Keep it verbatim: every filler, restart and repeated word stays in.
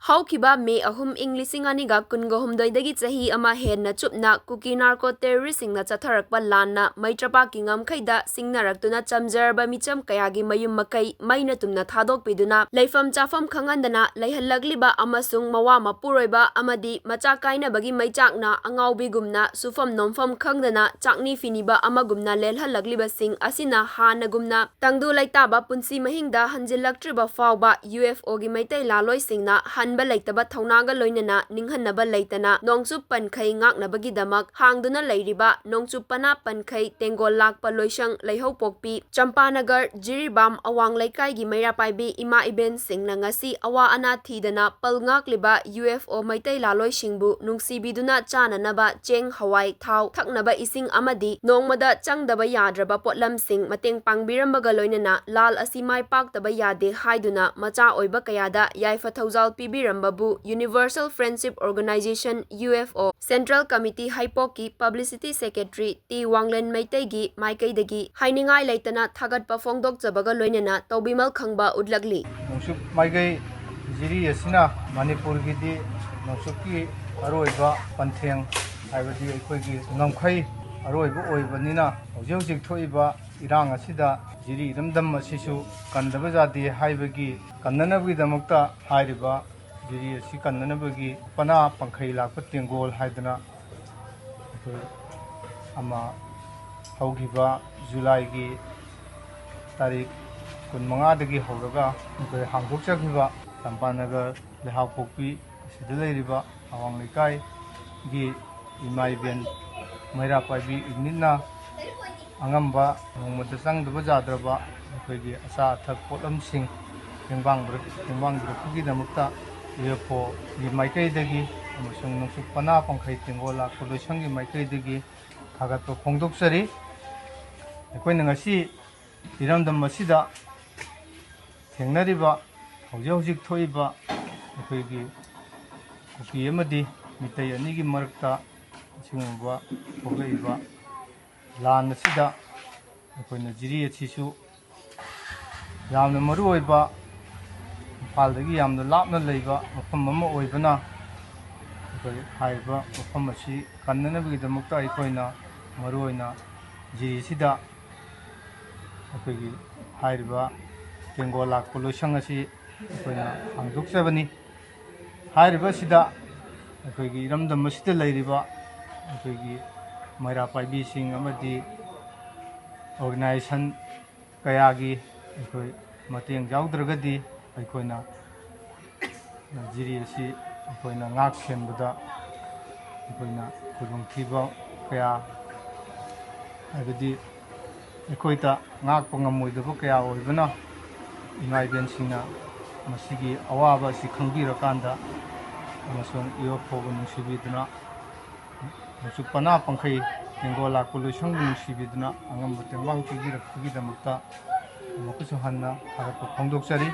ꯍꯧꯈꯤꯕ ꯃꯦ ꯑꯍꯨꯝ, ꯏꯪ ꯂꯤꯁꯤꯡ ꯑꯅꯤꯒ ꯀꯨꯟꯒ ꯍꯨꯝꯗꯣꯏꯗꯒꯤ ꯆꯍꯤ ꯑꯃ ꯍꯦꯟꯅ ꯆꯨꯞꯅ ꯀꯨꯀꯤ ꯅꯥꯔꯀꯣ ꯇꯦꯔꯣꯔꯤꯁꯁꯤꯡꯅ ꯆꯠꯊꯔꯛꯄ ꯂꯥꯟꯅ ꯃꯩꯇ꯭ꯔꯄꯥꯛꯀꯤ ꯉꯝꯈꯩꯗ ꯁꯤꯡꯅꯔꯛꯇꯨꯅ ꯆꯝꯖꯔꯕ ꯃꯤꯆꯝ ꯀꯌꯥꯒꯤ ꯃꯌꯨꯝ ꯃꯀꯩ ꯃꯩꯅ ꯇꯨꯝꯅ ꯊꯥꯗꯣꯛꯄꯤꯗꯨꯅ ꯂꯩꯐꯝ ꯆꯥꯐꯝ ꯈꯪꯍꯟꯗꯅ ꯂꯩꯍꯜꯂꯛꯂꯤꯕ ꯑꯃꯁꯨꯡ ꯃꯋꯥ ꯃꯄꯨꯔꯣꯏꯕ ꯑꯃꯗꯤ ꯃꯆꯥ ꯀꯥꯏꯅꯕꯒꯤ ꯃꯩꯆꯥꯛꯅ ꯑꯉꯥꯎꯕꯤꯒꯨꯝꯅ ꯁꯨꯐꯝ ꯅꯣꯝꯐꯝ ꯈꯪꯗꯅ ꯆꯥꯛꯅꯤ ꯐꯤꯅꯤꯕ ꯑꯃꯒꯨꯝꯅ ꯂꯦꯜꯍꯜꯂꯛꯂꯤꯕꯁꯤꯡ ꯑꯁꯤꯅ ꯍꯥꯟꯅꯒꯨꯝꯅ ꯇꯪꯗꯨ ꯂꯩꯇꯥꯕ ꯄꯨꯟꯁꯤ ꯃꯍꯤꯡꯗ ꯍꯟꯖꯤꯜꯂꯛꯇ꯭ꯔꯤꯕ ꯐꯥꯎꯕ ꯌꯨ ꯑꯦꯐ ꯑꯣꯒꯤ ꯃꯩꯇꯩ ꯂꯥꯂꯣꯏꯁꯤꯡꯅ ꯍꯟꯕ ꯂꯩꯇꯕ ꯊꯧꯅꯥꯒ ꯂꯣꯏꯅꯅ ꯅꯤꯡꯍꯟꯅꯕ ꯂꯩꯇꯅ ꯅꯣꯡꯆꯨꯞ ꯄꯟꯈꯩ ꯉꯥꯛꯅꯕꯒꯤꯗꯃꯛ ꯍꯥꯡꯗꯨꯅ ꯂꯩꯔꯤꯕ ꯅꯣꯡꯆꯨꯞ ꯄꯅꯥ ꯄꯟꯈꯩ ꯇꯦꯡꯒꯣꯜ ꯂꯥꯛꯄ ꯂꯣꯏꯁꯪ ꯂꯩꯍꯧꯄꯣꯛꯄꯤ ꯆꯝꯄꯥꯅꯒꯔ ꯖꯤꯔꯤꯕꯥꯝ ꯑꯋꯥꯡ ꯂꯩꯀꯥꯏꯒꯤ ꯃꯩꯔꯥ ꯄꯥꯏꯕꯤ ꯏꯃꯥ ꯏꯕꯦꯟꯁꯤꯡꯅ ꯉꯁꯤ ꯑꯋꯥ ꯑꯅꯥ ꯊꯤꯗꯅ ꯄꯜ ꯉꯥꯛꯂꯤꯕ ꯌꯨ ꯑꯦꯐ ꯑꯣ ꯃꯩꯇꯩ ꯂꯥꯂꯣꯏꯁꯤꯡꯕꯨ ꯅꯨꯡꯁꯤꯕꯤꯗꯨꯅ ꯆꯥꯅꯅꯕ ꯆꯦꯡ, ꯍꯋꯥꯏ, ꯊꯥꯎ, ꯊꯛꯅꯕ ꯏꯁꯤꯡ ꯑꯃꯗꯤ ꯅꯣꯡꯃꯗ ꯆꯪꯗꯕ ꯌꯥꯗ꯭ꯔꯕ ꯄꯣꯠꯂꯝꯁꯤꯡ ꯃꯇꯦꯡ ꯄꯥꯡꯕꯤꯔꯝꯕꯒ ꯂꯣꯏꯅꯅ ꯂꯥꯜ ꯑꯁꯤ ꯃꯥꯏ ꯄꯥꯛꯇꯕ ꯌꯥꯗꯦ ꯍꯥꯏꯗꯨꯅ ꯃꯆꯥ ꯑꯣꯏꯕ ꯀꯌꯥꯗ ꯌꯥꯏꯐ ꯊꯧꯖꯥꯜ ꯄꯤꯕꯤꯔꯝꯕꯕꯨ Universal Friendship Organization, U F O, Central Committee ꯍꯩꯄꯣꯛꯀꯤ Publicity Secretary ꯇꯤ ꯋꯥꯡꯂꯦꯟ ꯃꯩꯇꯩꯒꯤ ꯃꯥꯏꯀꯩꯗꯒꯤ ꯍꯥꯏꯅꯤꯡꯉꯥꯏ ꯂꯩꯇꯅ ꯊꯥꯒꯠꯄ ꯐꯣꯡꯗꯣꯛꯆꯕꯒ ꯂꯣꯏꯅꯅ ꯇꯧꯕꯤꯃꯜ ꯈꯪꯕ ꯎꯠꯂꯛꯂꯤ꯫ ꯅꯣꯡꯆꯨꯞ ꯃꯥꯏꯀꯩ ꯖꯤꯔꯤ ꯑꯁꯤꯅ ꯃꯅꯤꯄꯨꯔꯒꯤꯗꯤ ꯅꯣꯡꯆꯨꯞꯀꯤ ꯑꯔꯣꯏꯕ ꯄꯟꯊꯦꯡ, ꯍꯥꯏꯕꯗꯤ ꯑꯩꯈꯣꯏꯒꯤ ꯉꯝꯈꯩ ꯑꯔꯣꯏꯕ ꯑꯣꯏꯕꯅꯤꯅ, ꯍꯧꯖꯤꯛ ꯍꯧꯖꯤꯛ ꯊꯣꯛꯏꯕ ꯏꯔꯥꯡ ꯑꯁꯤꯗ ꯖꯤꯔꯤ ꯏꯔꯝꯗꯝ ꯑꯁꯤꯁꯨ ꯀꯟꯗꯕ ꯌꯥꯗꯦ ꯍꯥꯏꯕꯒꯤ ꯀꯟꯅꯅꯕꯒꯤꯗꯃꯛꯇ ꯍꯥꯏꯔꯤꯕ ꯖꯤꯔꯤ ꯑꯁꯤ ꯀꯟꯅꯅꯕꯒꯤ ꯄꯅꯥ ꯄꯪꯈꯩ ꯂꯥꯛꯄ ꯇꯦꯡꯒꯣꯜ ꯍꯥꯏꯗꯅ ꯑꯩꯈꯣꯏ ꯑꯃ ꯍꯧꯈꯤꯕ ꯖꯨꯂꯥꯏꯒꯤ ꯇꯥꯔꯤꯛ ꯀꯨꯟꯃꯉꯥꯗꯒꯤ ꯍꯧꯔꯒ ꯑꯩꯈꯣꯏ ꯍꯥꯡꯗꯣꯛꯆꯈꯤꯕ ꯆꯝꯄꯥꯅꯒꯔ ꯂꯩꯍꯥꯎꯄꯣꯛꯄꯤ ꯑꯁꯤꯗ ꯂꯩꯔꯤꯕ ꯑꯋꯥꯡ ꯂꯩꯀꯥꯏꯒꯤ ꯏꯃꯥ ꯏꯕꯦꯟ ꯃꯩꯔꯥ ꯄꯥꯏꯕꯤ ꯏꯪꯅꯤꯠꯅ ꯑꯉꯝꯕ ꯅꯣꯡꯃꯗ ꯆꯪꯗꯕ ꯌꯥꯗ꯭ꯔꯕ ꯑꯩꯈꯣꯏꯒꯤ ꯑꯆꯥ ꯑꯊꯛ ꯄꯣꯠꯂꯝꯁꯤꯡ ꯇꯦꯡꯕꯥꯡꯕꯤꯔꯛ-, ꯇꯦꯡꯕꯥꯡꯕꯤꯔꯛꯄꯒꯤꯗꯃꯛꯇ ꯌꯨ ꯑꯦꯐ ꯑꯣꯒꯤ ꯃꯥꯏꯀꯩꯗꯒꯤ ꯑꯃꯁꯨꯡ ꯅꯣꯡꯆꯨꯞ ꯄꯅꯥ ꯄꯪꯈꯩ ꯇꯦꯡꯒꯣꯜ ꯂꯥꯛꯄ ꯂꯣꯏꯁꯪꯒꯤ ꯃꯥꯏꯀꯩꯗꯒꯤ ꯊꯥꯒꯠꯄ ꯐꯣꯡꯗꯣꯛꯆꯔꯤ꯫ ꯑꯩꯈꯣꯏꯅ ꯉꯁꯤ ꯏꯔꯝꯗꯝ ꯑꯁꯤꯗ ꯊꯦꯡꯅꯔꯤꯕ, ꯍꯧꯖꯤꯛ ꯍꯧꯖꯤꯛ ꯊꯣꯛꯏꯕ ꯑꯩꯈꯣꯏꯒꯤ ꯀꯨꯀꯤ ꯑꯃꯗꯤ ꯃꯤꯇꯩ ꯑꯅꯤꯒꯤ ꯃꯔꯛꯇ ꯑꯁꯤꯒꯨꯝꯕ ꯊꯣꯛꯂꯛꯏꯕ ꯂꯥꯟ ꯑꯁꯤꯗ ꯑꯩꯈꯣꯏꯅ ꯖꯤꯔꯤ ꯑꯁꯤꯁꯨ ꯌꯥꯝꯅ ꯃꯔꯨ ꯑꯣꯏꯕ ꯏꯝꯐꯥꯜꯗꯒꯤ ꯌꯥꯝꯅ ꯂꯥꯞꯅ ꯂꯩꯕ ꯃꯐꯝ ꯑꯃ ꯑꯣꯏꯕꯅ, ꯑꯩꯈꯣꯏ ꯍꯥꯏꯔꯤꯕ ꯃꯐꯝ ꯑꯁꯤ ꯀꯟꯅꯅꯕꯒꯤꯗꯃꯛꯇ ꯑꯩꯈꯣꯏꯅ ꯃꯔꯨꯑꯣꯏꯅ ꯖꯤꯔꯤꯁꯤꯗ ꯑꯩꯈꯣꯏꯒꯤ ꯍꯥꯏꯔꯤꯕ ꯇꯦꯡꯒꯣꯜ ꯂꯥꯛꯄ ꯂꯣꯏꯁꯪ ꯑꯁꯤ ꯑꯩꯈꯣꯏꯅ ꯍꯥꯡꯗꯣꯛꯆꯕꯅꯤ꯫ ꯍꯥꯏꯔꯤꯕ ꯑꯁꯤꯗ ꯑꯩꯈꯣꯏꯒꯤ ꯏꯔꯝꯗꯝ ꯑꯁꯤꯗ ꯂꯩꯔꯤꯕ ꯑꯩꯈꯣꯏꯒꯤ ꯃꯩꯔꯥ ꯄꯥꯏꯕꯤꯁꯤꯡ ꯑꯃꯗꯤ organization ꯀꯌꯥꯒꯤ ꯑꯩꯈꯣꯏ ꯃꯇꯦꯡ ꯌꯥꯎꯗ꯭ꯔꯒꯗꯤ ꯑꯩꯈꯣꯏꯅ ꯖꯤꯔꯤ ꯑꯁꯤ ꯑꯩꯈꯣꯏꯅ ꯉꯥꯛ ꯁꯦꯟꯕꯗ ꯑꯩꯈꯣꯏꯅ ꯈꯨꯗꯣꯡꯊꯤꯕ ꯀꯌꯥ, ꯍꯥꯏꯕꯗꯤ ꯑꯩꯈꯣꯏꯗ ꯉꯥꯛꯄ ꯉꯝꯃꯣꯏꯗꯕ ꯀꯌꯥ ꯑꯣꯏꯕꯅ, ꯏꯃꯥ ꯏꯕꯦꯟꯁꯤꯡꯅ ꯃꯁꯤꯒꯤ ꯑꯋꯥꯕ ꯑꯁꯤ ꯈꯪꯕꯤꯔꯀꯥꯟꯗ ꯑꯃꯁꯨꯡ ꯏꯌꯣꯛ ꯐꯥꯎꯕ ꯅꯨꯡꯁꯤꯕꯤꯗꯨꯅ, ꯃꯆꯨ ꯄꯅꯥ ꯄꯪꯈꯩ ꯇꯦꯡꯒꯣꯜ ꯂꯥꯛꯄ ꯂꯣꯏꯁꯪꯕꯨ ꯅꯨꯡꯁꯤꯕꯤꯗꯨꯅ ꯑꯉꯝꯕ ꯇꯦꯡꯕꯥꯡ ꯄꯤꯕꯤꯔꯛꯄꯒꯤꯗꯃꯛꯇ ꯑꯃꯨꯛꯀꯁꯨ ꯍꯟꯅ ꯊꯥꯒꯠꯄ ꯐꯣꯡꯗꯣꯛꯆꯔꯤ꯫